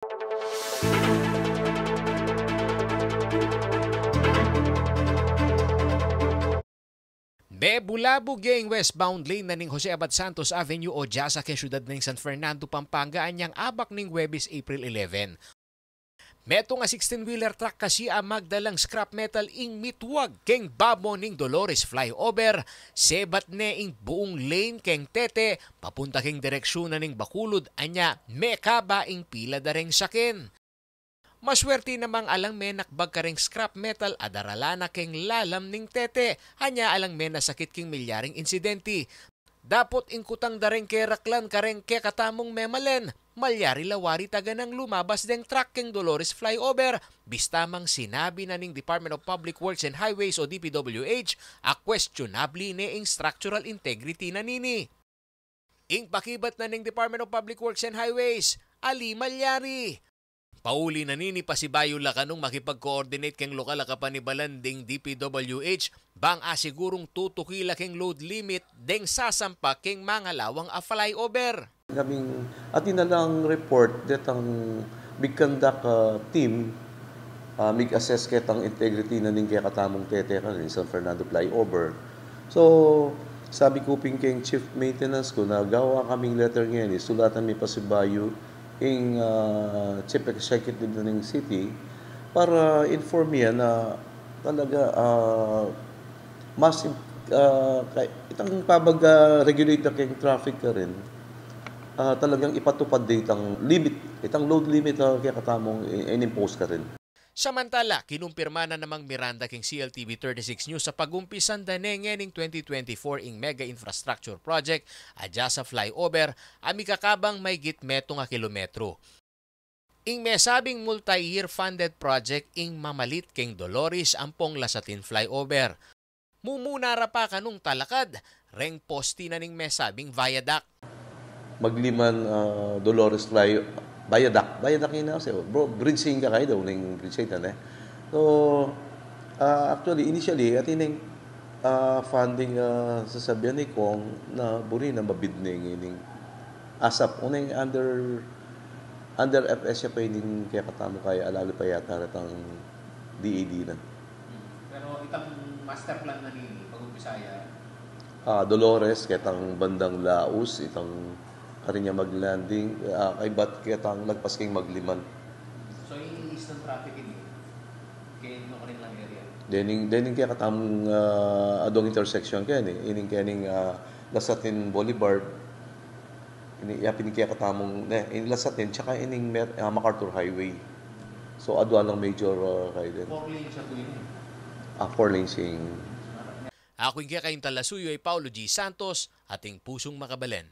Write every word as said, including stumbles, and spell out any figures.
Mebulabug ya ing westbound lane na ning Jose Abad Santos Avenue o dya sa king syudad ning San Fernando, Pampanga, anyang abak ning Huwebes, April eleven. Metung a sixteen-wheeler truck kasi a magdalang scrap metal ing mitwag keng babo ning Dolores flyover, sebat ne ing buung lane keng Tete, papunta keng direksyun na ning Bacolod, anya mekaba ing pila da reng saken. Maswerti namang alang menakbag kareng scrap metal a darala na keng lalam ning Tete, anya alang menasakit keng milyaring insidente. Dapot ing kutang da reng keraklan kareng kekatamung memalen, malyari la wari taganang lumabas deng truck keng Dolores flyover, bista mang sinabi na ning Department of Public Works and Highways o D P W H, a questionable ne ing structural integrity na nini. Ing pakibat na ning Department of Public Works and Highways, ali malyari. Pauli na nini, pasibayu la kanung makipag-coordinate keng lokal a kapanibalan ding D P W H, bang asigurung tutuki la keng load limit deng sasampa keng mangalawang a flyover. Kaming atin na lang report detang mig-conduct, ah, team, ah, mig-assess ketang integrity na ning kekatamung Tete karin, San Fernando flyover. So, sabi ku pin keng chief maintenance ku na gawa kaming letter ngeni, sulatan mi pasibayu ing, ah, chief executive na ning city para inform ya na talaga, ah, mas, ah, kay-, itang pamag-regulate na keng traffic karin, ah, talagang ipatupad de itang limit, itang load limit a kekatamung i-, inimpose karin. Samantala, kinumpirma na namang miranda keng C L T V thirty-six News a pag-umpisan da ne ngening twenty twenty-four ing mega infrastructure project a dya sa flyover a mikakabang maygit metung a kilometro. Ing mesabing multi-year funded project ing mamalit keng Dolores ampong Lasatin flyover. Mumuna ra pa kanung talakad reng poste na ning mesabing viaduct. Magliman, ah, Dolores Fly, viaduct. Viaduct ing ina, bro, bridge ing kakayi daw, ning bridge ita, ne? So, ah, actually, initially, atin neng, ah, funding, ah, sasabian ni Kong na buri na mabid ne ngening ASAP. Uneng under, under F S ya pa ining kekatamu kaya, alalu pa yata retang D A D na. Hmm. Pero itang master plan na nini, pag-umpisa ya? Ah, Dolores, ketang bandang Laus, itang karin ya mag-landing, ah, kaybat ketang lagpas keng Magliman. So, ing eastern traffic ini, keng nukarin lang area? Dening, dening kekatamung, ah, adwang intersection keni, ining kening, ah, Lasatin Boulevard, ini, ya pin ing kekatamung, ne, ining Lasatin, tsaka ining Mer-, ah, MacArthur Highway. So, adwa lang major, ah, kaya din. Four lanes ya pu ini. Ah, four lanes ing. Aku ing kekayung talasuyu i Paulo G Santos, ating pusung makabalen.